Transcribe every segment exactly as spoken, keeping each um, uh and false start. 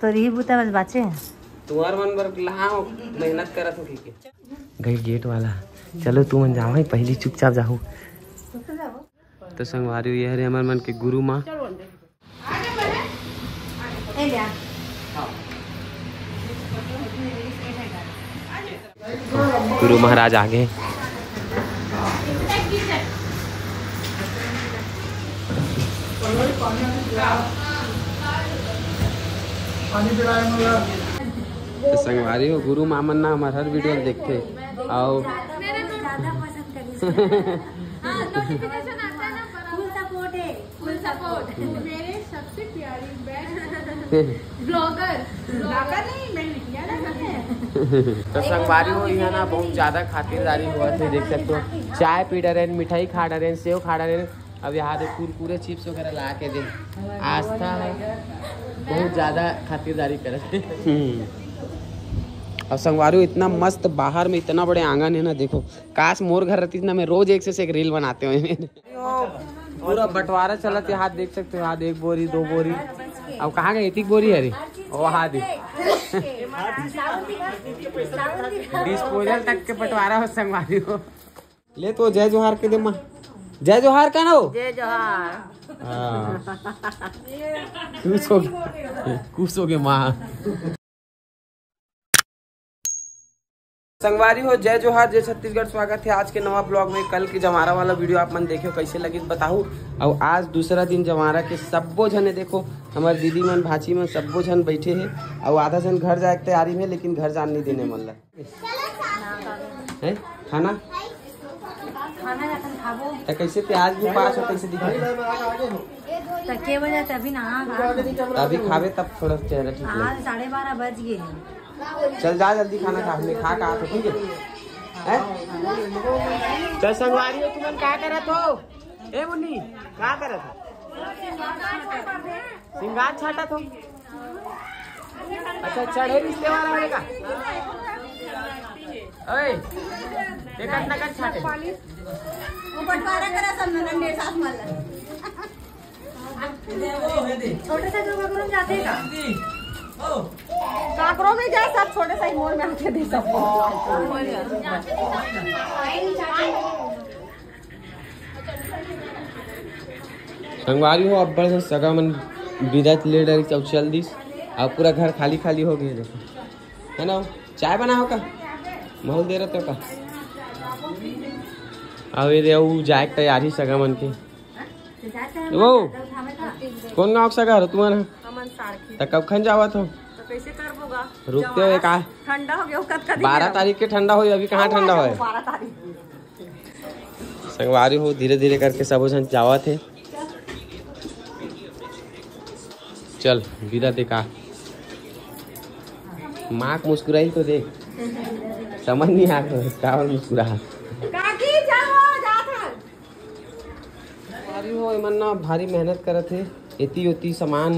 तो रही बूता बस बाचे। तुहर मन बर ला मेहनत करत हो के। गई गेट वाला। चलो तुमन जाओ, पहली चुपचाप जाओ। तो संगवारी हो, ये हरे हमर मन के गुरु माँ। गुरु महाराज आगे। तो संगवारी हो, गुरु मामन ना हमार हर वीडियो देखते। आओ। मेरे को ज्यादा पसंद करिस। हाँ, नोटिफिकेशन आता है ना, फुल सपोर्ट है। फुल सपोर्ट। मेरे सबसे प्यारी बेस्ट ब्लॉगर। ब्लॉगर नहीं, मैं बिटिया ना है। तो संगवारी हो, यहाँ ना बहुत ज्यादा खातिरदारी हुआ थे, देख सकते हो। चाय पी डरेन, मिठाई खा डरेन, सेव खा डरेन। अब यहाँ दे कुरकुरे, चिप्स वगैरह ला के दे। आस्था है, बहुत ज्यादा खातिरदारी करत है। हम्म। अब संगवारी हो, इतना मस्त बाहर में इतना बड़े आंगन है ना, देखो, काश मोर घर रहती ना, मैं रोज एक से एक रील बनाते हुए। पूरा बंटवारा चलत है, हाथ देख सकते हो, हाथ एक बोरी, दो बोरी। अब कहाँ गए इतनी बोरी है रे? ओ, हाथ दे। डिस्पोजल तक के बंटवारा हो संगवारी हो। ले तो जय जोहार के दे माँ। जय जोहार का ना हो? जय जोहार। हाँ। खुश हो गए, खुश हो गए माँ। संगवारी हो, जय जोहार, जय छत्तीसगढ़। स्वागत है आज के नवा ब्लॉग में। कल के जमारा वाला वीडियो आप मन देखे हो, कैसे लगी बताहू। और आज दूसरा दिन जमारा के, सब्बो झने देखो, हमारे दीदी मन, भाची मन, सब्बो झन बैठे हैं। और आधा झन घर जाए के तैयारी में, लेकिन घर जान नहीं देने मन ला। हैं? खाना? खाना या खाबो। तो कैसे प्याज भी पास हो, कैसे दिखा? तो के वजह से अभी नहा खा। तो अभी खावे तब थोड़ा चेहरा ठीक लगे। आज साढ़े बारह बज गए हैं। चल जा जल्दी खाना खा, मैं खा के आत हो, ठीक है? हैं? चल संगवारी हो, तुमन का करत हो? ए मुन्नी, का करत हो? सिंगार छाटत हो? अच्छा, चढ़े रिश्ते वाला है का? ओए, ये कतना कन छाटे? वो बंटवारा करा सब ननन ने साथ मार ला। छोटे से जो ककरो जाते का? काकरो में जा, सब छोटे से ही मोर में आके दे सब। संगवारी हो, अब्बड़ से सगा मन बिदा ले डरिस अउ चल दिस, अउ पूरा घर खाली खाली हो गए। देखो, है ना, चाय बना हो का, महूल दे रहे तो का। अउ ये दे, अउ जाए के तैयारी सगा मन के। वो कौन गाँव के सगा हरो तुम्हारा? हमन सारखी। त कब खन जावत हो? तो कैसे करबो गा? रुकते हो जमाना का? ठंडा हो गया, कतका दिन बारह है? तारीख के ठंडा होई, अभी कहाँ ठंडा होए? बारह तारीख। संगवारी हो, धीरे धीरे करके सबो झन जावत हे। चल, बिदा दे का। माँ के मुस्कुराई तो देख, समझ नहीं आ रहा का मुस्कुरा। काकी, चल वो, जात हन। संगवारी हो, एमन ना भारी मेहनत करत हे, एती ओती सामान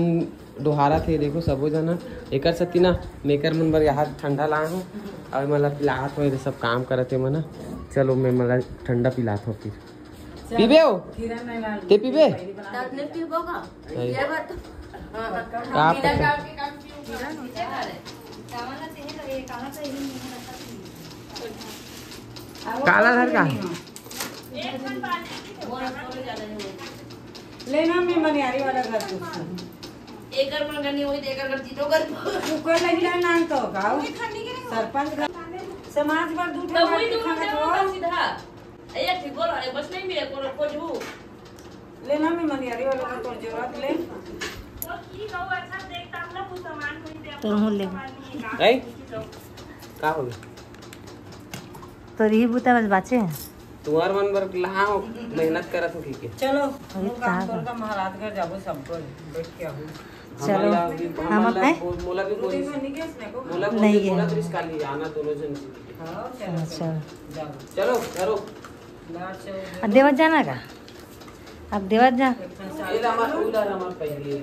डोहारत हे। देखो सबो जना, एकर सेती ना मेकर मन बर यहाँ ठंडा लाए हो, अउ एमन ला पिलात हो, ये सब काम करत हे एमन ना। चलो, मैं एमन ला ठंडा पिलात हो फिर। पीबे हो? ते पीबे? तब नहीं पीबो का? नहीं। ये बात तो। हाँ, हाँ। का पता? काला धर का? लेना मैं मनियारी वाला घर से। एकर मन गनी होई, एकर घर जीतो घर। ऊपर लगी रहा नाम तो गाँव सरपंच घर। समाज बर दू ठो तो वही बात दू ठो लिखा है। सीधा। ए, एक ठो गोल है, बस नहीं मिले, कोनो खोजू। लेना मैं मनियारी वाला का तोर जरूरत ले। तो की कहू, अच्छा देख, तब ना कुछ सामान कोई दे, तोर हो ले। सामान नहीं, नहीं, का हो गया? तो रही बूता बस बाचे। तुहर मन बर ला मेहनत करत हो, ठीक है। चलो, अभी वो काम कहाँ तोर बा? का महाराजगढ़ जाबो, सब कोई बैठ के आबो। चलो, हमन ला, हम हमन ला, हैं? मो-, मोला भी दो बोलिस, दिन में निकेश ने को मोला नहीं बोलिस, गए। मोला तो रिस्का लिया, आना दोनों जन। हाँ, चलो, अच्छा। चलो, जाओ। चलो, करो। अब देवत जाना का? अब देवत जा। ये ला हमार, उधर हमार पहले।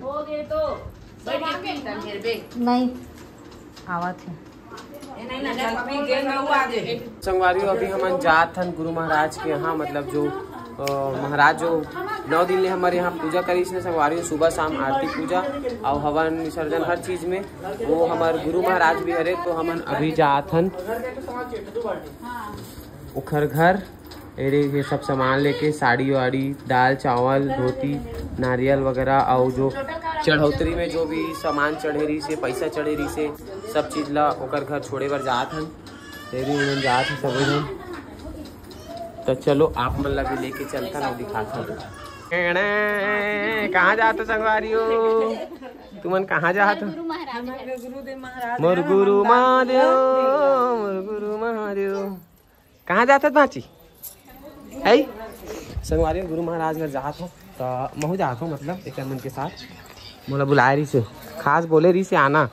हो गए तो बैठ के पी तन हेरबे। नहीं, आवत है। संगवारी हो, अभी हमन जात हन गुरु महाराज के यहाँ, मतलब जो अ, महाराज जो नौ दिन ले हमर यहाँ पूजा करिस हे संगवारी हो, सुबह शाम आरती पूजा अउ हवन विसर्जन हर चीज में वो हमर गुरु महाराज भी हरे। तो हमन अभी जात हन ओखर घर। एरे ये सब सामान लेके, साड़ी वाड़ी, दाल चावल, धोती, नारियल वगैरह, और जो चढ़ोतरी में जो भी सामान चढ़े रहिस हे, पैसा चढ़े रहिस हे, सब चीज ला ओकर घर छोड़े बर जात हन। एरे हमन जात हन सबे झन। तो चलो, आप मन ला भी लेके चलथन अउ दिखाथन। एणे, कहाँ जात हो संगवारी हो? तुमन कहाँ जात हो? गुरु महाराज। मोर गुरु महादेव, मोर गुरु महादेव। कहाँ जात हस भांची? है? संगवारी हो, गुरु महाराज घर जात हो, तो महू जात हो, मतलब एकर मन के साथ। मोला बुलाए रहिस हे, खास बोले रहिस हे आना,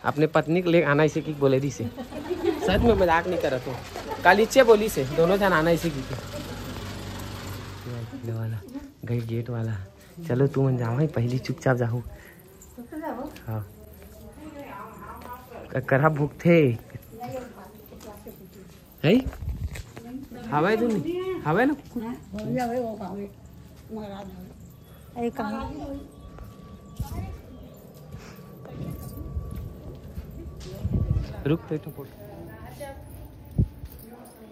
अपने पत्नी के ले आना, इसे की बोले रहिस हे। सच में मजाक नहीं करत हो, कालिचे बोलिस हे दोनों झन आना इसे की। ये वाला, गई गेट वाला। चलो तुमन जाओ, पहली चुपचाप जाओ। हाँ। क-, करा भुगथे। है? हवय धुन? हवय ना? अरे कहाँ? रुक तो, तो फोटो।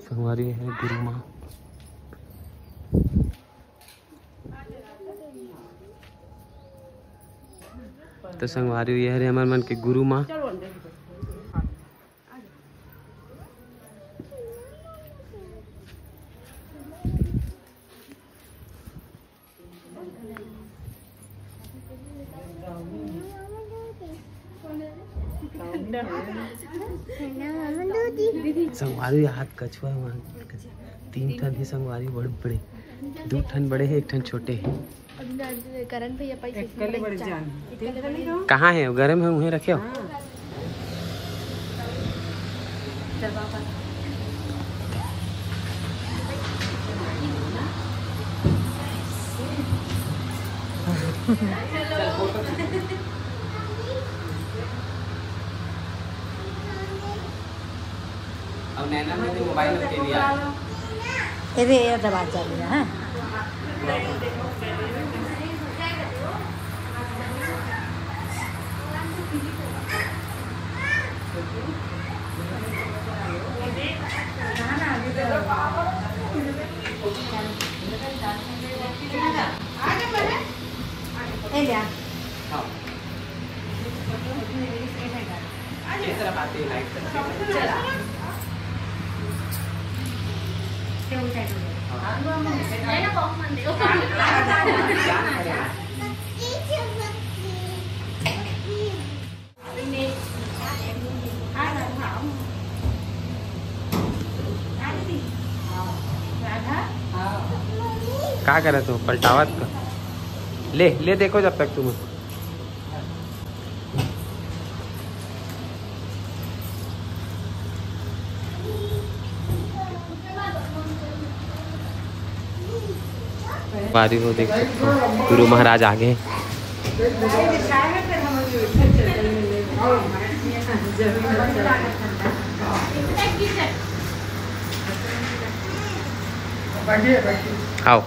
संगवारी हे गुरु माँ। तो संगवारी, ये हरे हमर मन के गुरु माँ। संगवारी, हाथ कछुआ हुआ, तीन ठन हे संगवारी, बड़े बड़े, दू ठन बड़े हे, एक ठन छोटे हे। करण भैया पैसे एक कल बड़े जान। कहाँ है? घर में उन्हें रखे हो? हाँ। अब नैना में तो मोबाइल के लिया। ये दे, ये दबा चल रहा है। ए लिया। हाँ। ये तरफ आते हैं, लाइट तरफ। का करत हो? पलटावत का? ले, ले देखो जब तक तुम। बारी हो देख सकते हो, गुरु महाराज आगे। आओ।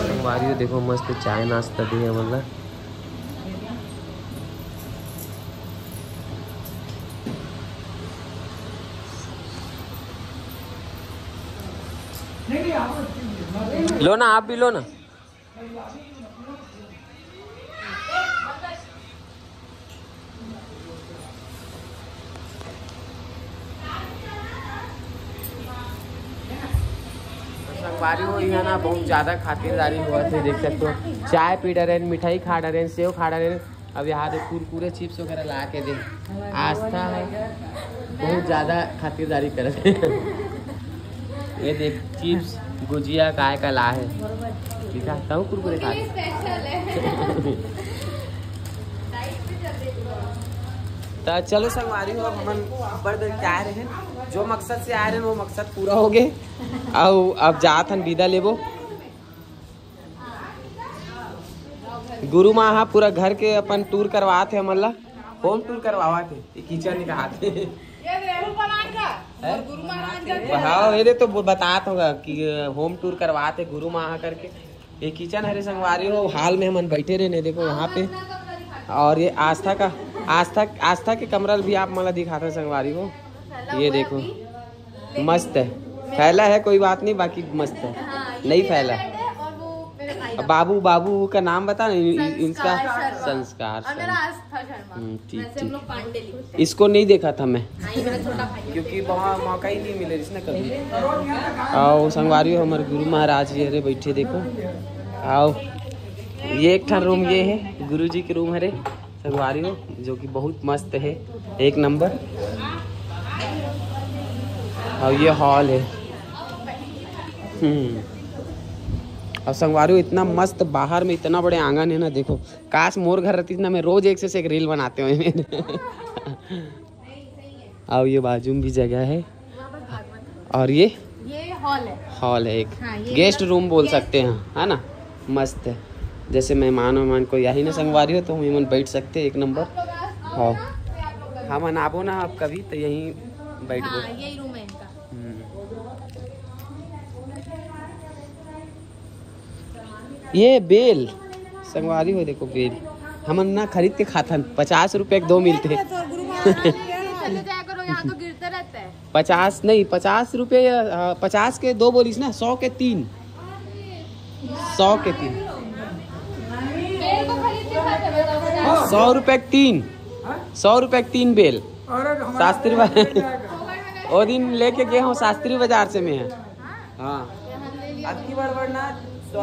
संगवारी हो, देखो मस्त चाय नाश्ता दे हे हमन ला। लो ना, आप भी लो ना। संगवारी हो, इहाँ ना बहुत ज्यादा खातिरदारी होवत हे, देख सकते हो। चाय पी डरेन, मिठाई खा डरेन, सेव खा डरेन। अब यहाँ दे कुरकुरे, चिप्स वगैरह ला के दे। आस्था है, बहुत ज्यादा खातिरदारी करत हे। ये देख, चिप्स, गुजिया, काय का ला हे। ठीक है, तहु कुरकुरे खा ले। त चलो संगवारी हो, हमन अब्बड़ देर के आए रहे, जो मकसद से आए रहे, वो मकसद पूरा हो गए। अउ अब जात हन, विदा लेबो। गुरु माँ ह पूरा घर के अपन टूर करवात हे हमन ला, होम टूर करवावत हे। ये किचन का हाथ हे। ये देहू बनान का, हैं? गुरु महाराज का। हाँ, ये दे तो बतात होगा कि होम टूर करवात हे गुरु माँ ह करके। ये किचन हरे संगवारी हो, हॉल में हमन बैठे रहे ने, देखो यहाँ पे। और ये आस्था का, आस्था, आस्था के कमरा भी आप मन ला दिखात हे संगवारी हो। ये देखो, मस्त है, फैला है कोई बात नहीं, बाकी मस्त है, हाँ, ये नहीं मेरा फैला। बेड है और वो मेरे भाई अब का। बाबू, बाबू का नाम बता ना, इ-, इ-, संस्कार इनका शर्मा। संस्कार और मेरा शर्मा। आस्था शर्मा। हम्म, ठीक, वैसे हम ठीक। लोग पांडे लिखते हैं। इसको नहीं देखा था मैं, हाँ, ये मेरा छोटा भाई है। क्योंकि वहाँ मौका ही नहीं मिले इसने कभी। आओ संगवारी हो, हमर गुरु महाराज जी हरे बैठे, देखो। आओ, ये एक ठन रूम ये है, गुरु जी के रूम हरे संगवारी हो, जो कि बहुत मस्त है, एक नंबर। और ये हॉल है। हम्म। और संगवारी हो, इतना मस्त, बाहर में इतना बड़े आंगन है ना, देखो। काश मोर घर रहती ना, मैं रोज एक से एक रील बनाते हुए। और ये बाजू में भी जगह है। और ये ये हॉल है। हॉल है एक, हाँ, ये गेस्ट मतलब रूम बोल गेस्ट सकते हैं, है ना? मस्त है। जैसे मेहमान वेहमान कोई यही ना संगवारी हो, तो हम इमन बैठ सकते हैं, एक नंबर। हाँ, हमन आबो ना आप कभी, तो यहीं बैठ हाँ, गए। यही रूम है इनका। हम्म। ये बेल संगवारी हो, देखो बेल, हमन ना खरीद के खाथन, पचास रुपए के दो मिलते हैं। चले जाया करो, यहाँ तो गिरते रहते हैं। पचास नहीं, पचास रुपए या, आ, पचास के दो बोलिस ना, सौ के तीन, सौ के तीन, सौ रुपए के तीन, सौ रुपए के तीन बेल। शास्त्री बाजार। वो दिन लेके गए हूँ शास्त्री बाजार से मैं। हाँ, अतकी बड़ बड़ ना, सौ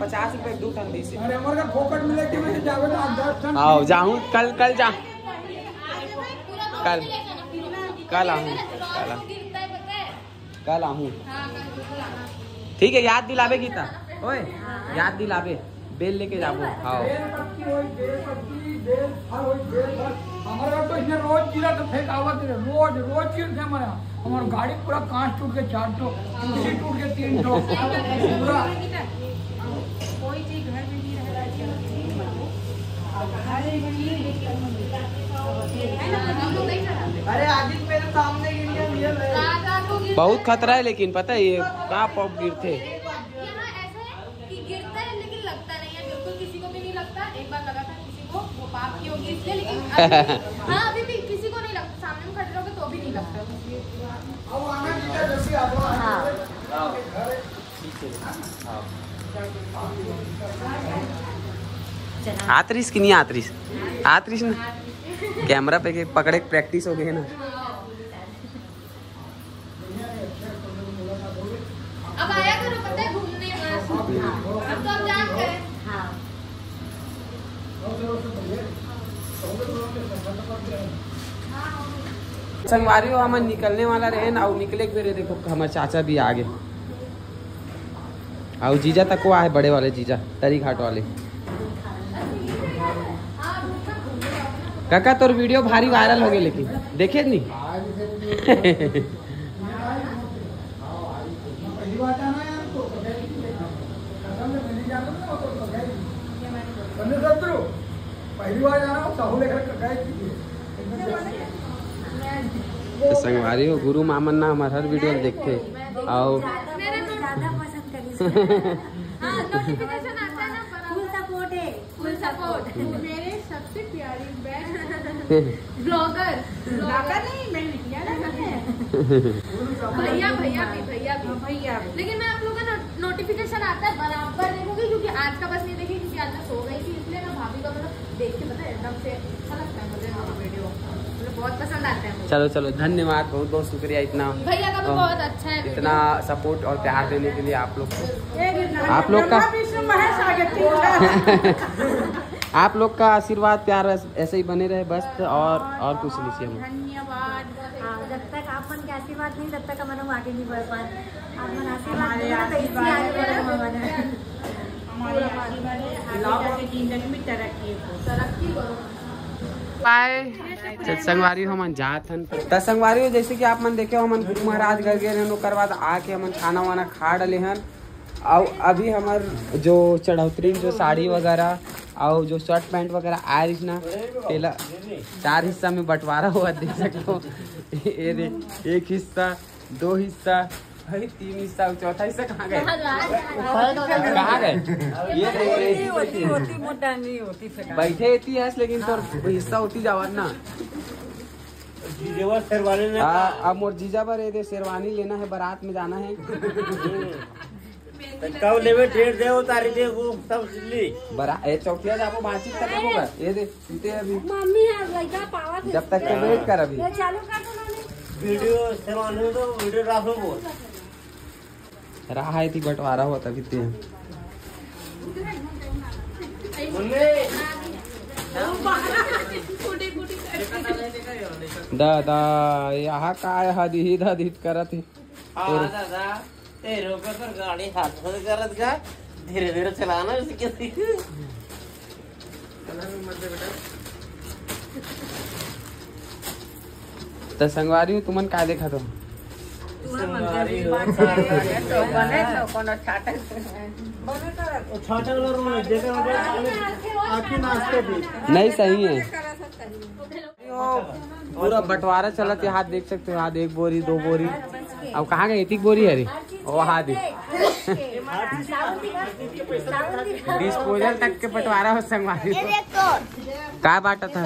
पचास रुपए के दू ठन दिस। अरे, हमर का फोकट मिले के मैं जावे ना, दस ठन। आओ, जाहूँ, कल, कल जा, कल, कल आहूँ, कल आहूँ, कल आहूँ। ठीक है, याद दिलाबे गीता, ओए, याद दिलाबे। बेल लेके जाबो। हाँ। बेल पत्ती होई, बेल पत्ती, बेल फल होई, बेल फल। हमारे घर तो इसने रोज गिरा तो फेंक आवत रहे, रोज, रोज गिरते हमारे यहाँ। हमारे गाड़ी पूरा कांच टूट के चार ठो, कुर्सी टूट के तीन ठो, पूरा। कोई चीज घर में नहीं रहना चाहिए। अरे आदित्य मेरे सामने गिर गया, real है। बहुत खतरा है, लेकिन पता है ये का पॉप गिरते। यहाँ ऐसा है कि गिरता है लेकिन लगता नहीं है, बिल्कुल किसी को भी नहीं लगता। एक बार लगा था किसी को, वो पाप की होगी इसलिए, लेकिन अभी भी, हाँ, अभी भी किसी को नहीं लगता, सामने में खड़े रहोगे तो भी नहीं लगता। हाँ। आतरिस कि नहीं आतरिस? आतरिस ना। कैमरा पे के पकड़े के प्रैक्टिस हो गई है ना। अब आया करो, पता है, घूमने मस्त। अब तो हम जान गए। हाँ। संगवारी हो, हमन निकलने वाला रहे ना, अउ निकले के बेरे देखो, हमर चाचा भी आ गए। अउ जीजा तक को आए, बड़े वाले जीजा, तरी घाट वाले। काका, तोर वीडियो भारी वायरल हो गए, लेकिन देखे नहीं। पहली बार जाना यार, तो पहली बार जाना, पहली बार जाना, साहू लेकर। तो संगवारी हो, गुरु मामन ना हमार हर वीडियो देखते। आओ। मेरे को ज्यादा पसंद करी। हाँ, नोटिफिकेशन आता है ना, बराबर। फुल सपोर्ट है। फुल सपोर्ट। मेरे सबसे प्यारी बेस्ट ब्लॉगर। ब्लॉगर नहीं, मैं मीडिया ना है। भैया, भैया भी, भैया भी। हाँ, भैया भी। लेकिन मैं आप लोगों का नो-, नोटिफिकेशन आता है बराबर देखूंगी, क्योंकि आज का बस नहीं देखी, क्योंकि आज मैं सो गई थी, इसलिए मैं भाभी का मतलब देख के, पता है, एकदम से अच्छा लगता है मुझे इन लोगों का वीडियो, मतलब बहुत पसंद आता है मुझे। चलो, चलो, धन्यवाद, बहुत बहुत शुक्रिया इतना, भैया का भी अ, बहुत अच्छा है वीडियो। इतना सपोर्ट और प्यार देने के लिए आप लोग को। ये गिरना आप लोग का ब्रह्मा विष्णु महेश आगे, ठीक है। आप लोग का आशीर्वाद, प्यार ऐस-, ऐसे ही बने रहे बस, और, और कुछ नहीं चाहिए हमें। धन्यवाद। हाँ, जब तक आप मन के आशीर्वाद नहीं, तब तक हमन आगे नहीं बढ़ पाए। आप मन आशीर्वाद हमारे देना, तो इससे आशीर्वाद आगे बढ़े है। हमन। हमारे आशीर्वाद है, आगे जाके जिंदगी में तरक्की हो। तरक्की करो। बाय। चल संगवारी हो, हमन जात हन। त संगवारी हो, जैसे कि आप मन देखे हो, हमन गुरु महाराज घर गए रहन, ओकर बाद आके हमन खाना वाना खा डले हन। अउ अभी हमर जो चढ़ौतरी में जो साड़ी वगैरह अउ जो शर्ट पैंट वगैरह आए रहिस ना, तेला चार हिस्सा में बंटवारा हुआ, देख सकते हो। ये दे, एक हिस्सा, दो हिस्सा, भाई तीन हिस्सा, चौथा हिस्सा कहाँ गए? कहाँ गए? ये दे, ये दे। बैठे इतिहास, लेकिन तोर हिस्सा होती जावत ना। जीजेवर शेरवानी ने आ, अब मोर जीजा बर ये दे शेरवानी लेना है, बारात में जाना है। तो कब लेवे, डेट दे, उतारी दे, वो सब ली। बरा ए चौकिया जाबो, बातचीत कर लेबो गा। ये दे, सुते अभी। मम्मी है, लड़का पावा थे। जब तक के वेट कर अभी। ये चालू कर दो ना। वीडियो शेरवानी तो वीडियो राखो वो। रहा है थी बंटवारा हुआ तभी ते। दादा, यहाँ का है, हद ही दधित करत ही। हाँ दादा, ए रोको तो गाड़ी हाथ से करत का, धीरे धीरे चलाना उसके। त संगवारी हो, तुमन का देखत हो? छाटा वाला रूम है, जेकर मतलब आँखी नाचते भी। नहीं, सही है। पूरा बंटवारा चलत है, हाथ देख सकते हो, हाथ एक बोरी, दो बोरी। अब कहाँ गए? इतनी बोरी है रे, वो हाथ ही। डिस्पोजल तक के बंटवारा हो संगवारी हो। का बांटा था?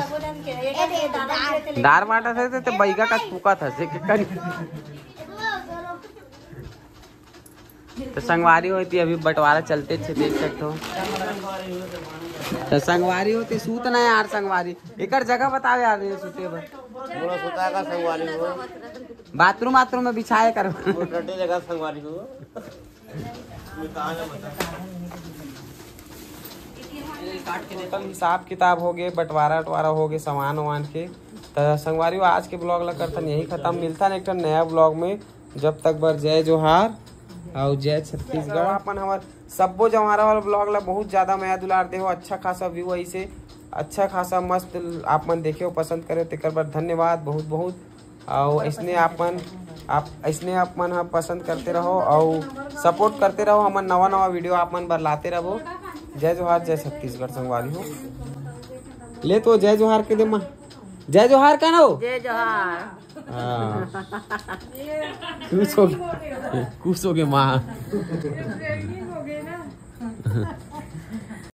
दार बांटा था, तो, तो बैगा का फूका था, से कन। तो संगवारी होती अभी बंटवारा चलते छे, देख सकते हो। तो संगवारी होती सूत ना यार, संगवारी एकर जगह बताओ यार, ये सूते बर। पूरा सुता का संगवारी हो। बाथरूम, बाथरूम में बिछाए करो। वो डंडे जगह संगवारी हो। टोटल हिसाब किताब हो गए, बंटवारा वटवारा हो गए, सामान वामान के। त संगवारी हो, आज के ब्लॉग ला करथन यही खत्म। मिलथन एक ठन नया ब्लॉग में, जब तक बर जय जोहार और जय छत्तीसगढ़। अपन हमर सब्बो जवारा वाला ब्लॉग ला बहुत ज्यादा मया दुलार दे हो, अच्छा खासा व्यू ऐसे अच्छा खासा मस्त आप मन देखे हो, पसंद करे हो, तेकर बर धन्यवाद बहुत बहुत। और इसने आप मन, आप इसने आप मन ह पसंद करते रहो और सपोर्ट करते रहो, हमन नवा नवा वीडियो आप मन बर लाते रहो। जय जोहार, जय छत्तीसगढ़ संगवारी हो। ले तो जय जोहार के दे माँ, जय जोहार का ना हो? जय जोहार। हाँ। खुश हो गए, खुश हो गए माँ।